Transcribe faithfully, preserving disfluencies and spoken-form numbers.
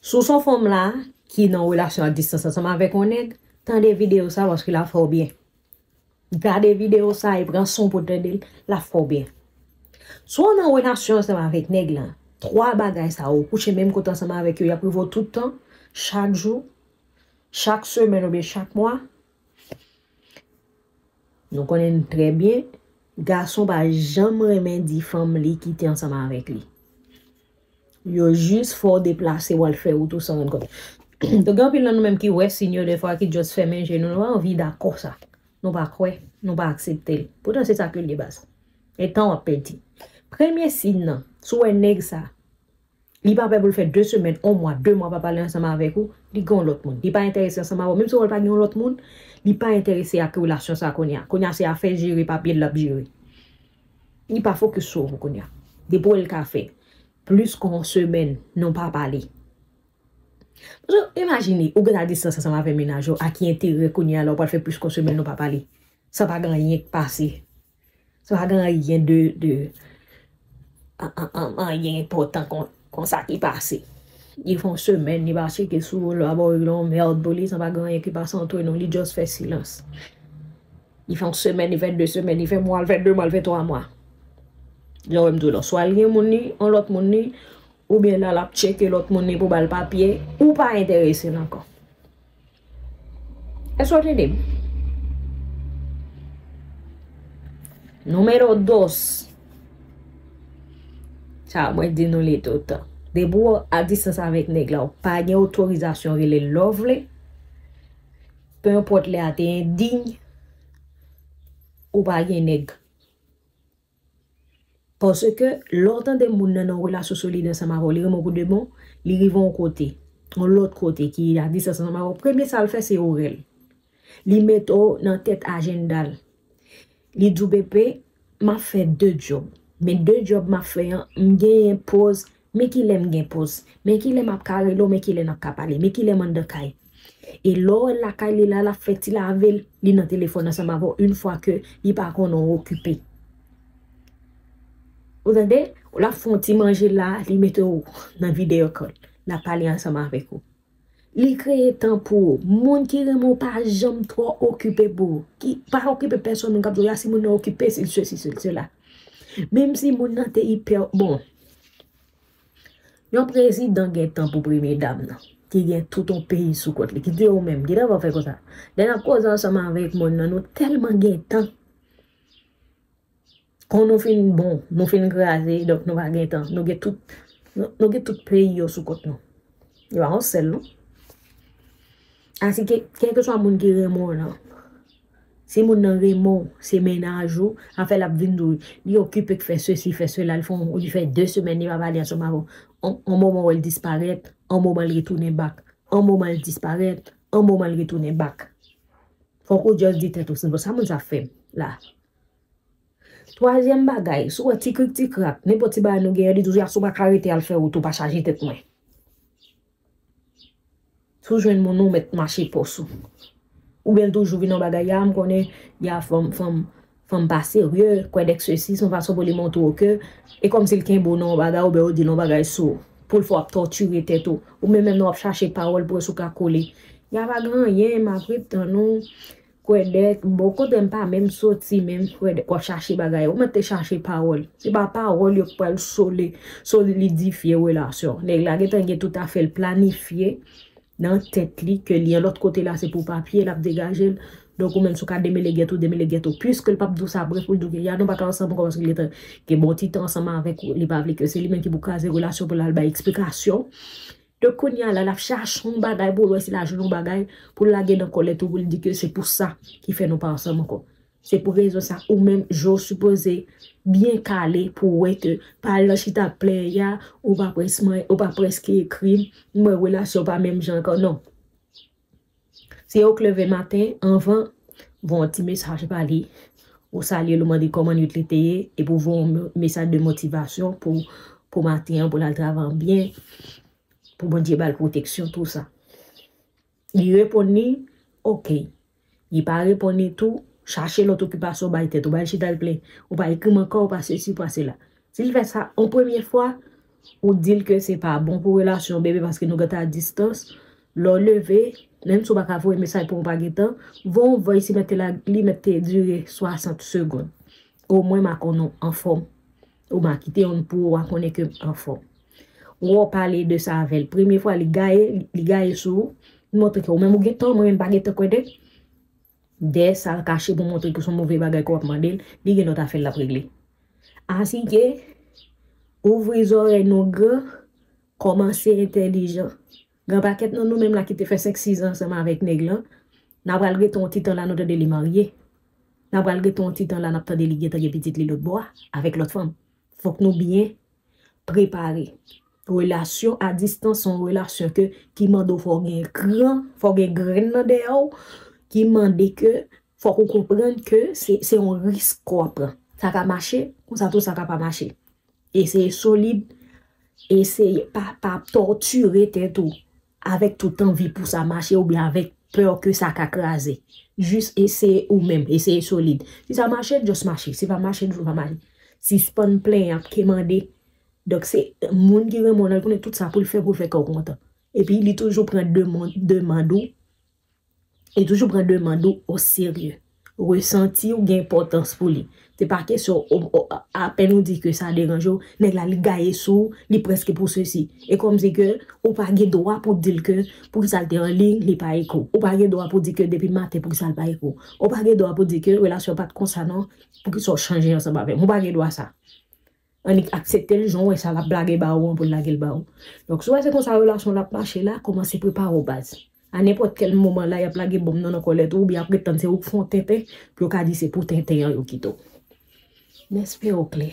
Si w se yon fanm la ki nan relasyon a distans ansanm avèk yon nèg, tande videyo sa paske l ap fè w byen. Gade videyo sa e pran son pou tande l, l ap fè w byen. Si w nan relasyon ansanm avèk nèg la, twa bagay sa yo, ou kouche menm kote ansanm avèk yo, y ap rive w tout tan, chak jou, chak semèn oubyen chak mwa, nou konnen n trè byen, gason pa janm renmen di fanm li kite ansanm avèk li. Yo jis fè w deplase, w al fè wout ou san rann kont. Donk, gen anpil nan nou menm ki wè siy yo defwa ki just fèmen je nou, nou pa anvi dakò sa. Nou pa kwè, nou pa aksepte l. Poutan se sa ke l ye baz. E tan w ap pèdi. Premye siy nan, si w wè nèg sa, li pa pè pou l fè de semèn, yon mwa, de mwa pa pale ansanm avèk ou, li gen yon lòt moun. Li pa enterese ansanm avè w. Menm si w wè l pa gen yon lòt moun, li pa enterese ak relasyon sa kounye a. Kounye a se afè jere papye l l ap jere. Li pa fokis sou ou kounye a. Depi w wè l ka fè plis ke yon semèn, nou pa pale. Paske, imajine, ou gen a distans ansanm avè mennaj ou, a ki enterè kounye a la ou pral fè plis ke yon semèn nou pa pale? Sa pa gen anyen k pase. Sa pa gen anyen de, de, an, an, an, anyen enpòtan kon, kon sa ki pase. Li fè yon semèn, li pa tcheke sou ou, lè w ap regle yon mèd pou li, sa pa gen anyen ki pase ant nou, li just fè silans. Li fè yon semèn, li fè de semèn, li fè mwa, li fè de mwa, li fè twa mwa. Jan w wè m di w la, swa l gen moun li, yon lòt moun li, oubyen la l ap tcheke lòt moun li pou ba l papye, ou pa enterese l ankò. Èske w tande m? Número dos. Sa, mwen di nou li toutan. Depi w a distans avèk nèg la, ou pa gen otorizasyon rele l lè w vle. Pe enpòt lè a te endiy, ou pa gen nèg. Paske lè w tande moun nan nan yon relasyon solid ansanm avè w, li renmen w pou de bon, li rive yon kote, yon lòt kote ki a distans ansanm avè w, premye sa l fè se orè l. Li mete w nan tèt ajanda l. Li di w, bebe, m ap fè de djòb. Men de djòb m ap fè an, m genyen pòz. Men kilè m gen pòz. Men kilè m ap ka rele w, men kilè n ap ka pale. Men kilè m anndan kay. E lè w wè l lakay li la, l ap fè ti lave l, li nan telefòn ansanm avè w, yon fwa ke li pa konnen w okipe. Ou tande? L ap fè yon ti manje la, li mete w nan videyo kòl. L ap pale ansanm avèk ou. Li kreye tan pou ou. Moun ki renmen w pa janm twò okipe pou ou. Ki pa okipe pèsonn, moun k ap di w, "Ya, si moun nan okipe, si l sesi, si l sela." Menm si moun nan te ipè, bon. Yon prezidan gen tan pou premye dam nan, ki gen tout yon peyi sou kont li, ki di yo menm, gentan pa fè konsa. Lè n ap koze ansanm avèk moun nan, nou tèlman gen tan. Kon nou fin bon, nou fin kraze, donk nou pa gen tan. Nou gen tout, nou, nou gen tout peyi yo sou kont nou. Yo pa yon sèl, non. Asike, kèlkeswa moun ki renmen w lan, si moun nan renmen w, se mennaj ou, afè l ap vin di w, li okipe k fè sesi, fè sela, li fè, li fè de semèn, li pa pale ansanm avè w. On, on moman w wè l disparèt, on moman l retounen bak, on moman l disparèt, on moman l retounen bak. Fòk ou just di tèt ou, se bon, sa moun sa fè m la. Twazyèm bagay, si w wè ti krik ti krak, nenpòt ti bagay nou genyen, li toujou ap sou pa ka rete al fè wout ou pa chaje tèt mwen. Si w jwenn moun ou mèt mache pòs ou. Oubyen l toujou vin nan bagay a, m konnen, ya fanm, fanm, fanm pa serye, kwèdèk sesi, se yon fason pou li montre w ke, e kòmsi l kenbe w nan yon bagay, oubyen yo di l yon bagay sou, pou l fè w ap tòtire tèt ou. Oubyen menm nan w ap chache pawòl pou wè si w ka kole. Ya pa gen anyen, m ap ret tann ou. Kwèdèk, bon, kote m pa menm soti, menm kwèdèk, w ap chache bagay. Ou mèt te chache pawòl. Se pa pawòl yo k pral sole, solidifye relasyon. Nèg la gentan gen tout afè l planifye nan tèt li, ke li an lòt kote la, se pou papye, l ap degaje l. Donk, ou menm, si w ka demele gèt ou, demele gèt ou. Piske l p ap di w sa apre, pou l di w ke ya nou pa ka ansanm ankò, paske li gentan gen bon ti tan ansanm avèk ou, li pa vle ke se li menm ki pou kraze relasyon pou l al bay eksplikasyon. Donk, kounye a la, l ap chache yon bagay pou l wè si l a jwenn yon bagay pou l lage nan kòlèt ou, pou l di ke se pou sa ki fè nou pa ansanm ankò. Se pou rezon sa, ou menm, je w sipoze byen kale pou w wè ke pa al nan chita plè a, ou pa près mwen, ou pa prèske ekri m, m wè relasyon pa menm jan ankò, non. Se ou k leve maten, anvan, voye yon ti mesaj ba li, ou salye l, ou mande kòman nwit li te ye, epi ou voye yon me-, mesaj de motivasyon pou, pou maten an, pou l al travay an byen, pou Bondye ba l pwoteksyon, tou sa. Li reponn li, oke. Li pa reponn li tou, chache lòt okipasyon bay tèt ou, bay chita l plen. Ou pa ekri m ankò, ou pa sesi, ou pa sela. Si l fè sa yon premye fwa, Ou di l ke se pa bon pou relasyon bebe paske nou gentan a distans. Lè w leve, menm si w pa ka voye mesaj pou w pa gentan, voye yon voice, li mèt te la, li mèt te dire swasant segonn. Omwen m a konnen w anfòm. Ou m a kite yon pou w a konnen ke m anfòm. Ou pale de sa avè l. Premye fwa li gaye, li gaye sou ou, li montre ke ou menm ou gentan, mwen menm pa gentan kwè de. Dèyè sa l kache pou montre ke se yon move bagay ke w ap mande l, li gen lòt afè l l ap regle. Asike, ouvri zòrèy nou gran, kòmanse entèlijan. Gen pakèt nan nou menm la ki te fè senk, sis zan ansanm avèk nèg lan, n a pral rete yon ti tan la, nou tande li marye. N a pral rete yon ti tan la, n ap tande li gentan gen pitit li lòt bò a, avèk lòt fanm. Fòk nou byen prepare. Relasyon a distans se yon relasyon ke, ki mande w fò w gen gran, fò w gen grenn nan dèyè w, ki mande ke fòk ou konprann ke se, se yon risk ke w ap pran. Sa ka mache, konsa tou sa ka pa mache. Eseye solid, eseye pa, pa tòtire tèt ou avèk tout anvi pou sa mache oubyen avèk pè ke sa ka kraze. Jis eseye ou menm, eseye solid. Si sa mache, just mache. Si pa mache, just pa mache. Sispann plenyen ap kemande. Donk, se moun ki renmen w la, li konnen tout sa pou l fè, pou l fè kè w kontan. Epi, li toujou pran demann, demann ou, li toujou pran demann ou o serye. Resanti w gen enpòtans pou li. Se pa kesyon, o, o, apèn ou di ke sa deranje w, nèg la, li gaye sou ou, li prèske pou sesi. E kòmsi ke ou pa gen dwa pou di l ke poukisa l te an liy, li pa ekri w. Ou pa gen dwa pou di ke depi maten, poukisa l pa ekri w. Ou pa gen dwa pou di ke relasyon pa t konsa non, poukisa w chanje ansanm avè m. Ou pa gen dwa sa. Annik aksepte l jan w wè sa l ap lage ba ou an pou l lage l ba ou. Donk, si w wè se konsa relasyon w ap mache la, kòmanse prepare w baz. A nenpòt kèl moman la, y ap lage bonm nan nan kòlèt ou, oubyen y ap ret tann se ou k fè yon tenten, pou yo ka di se pou tenten an yo kite w. M espere w klè.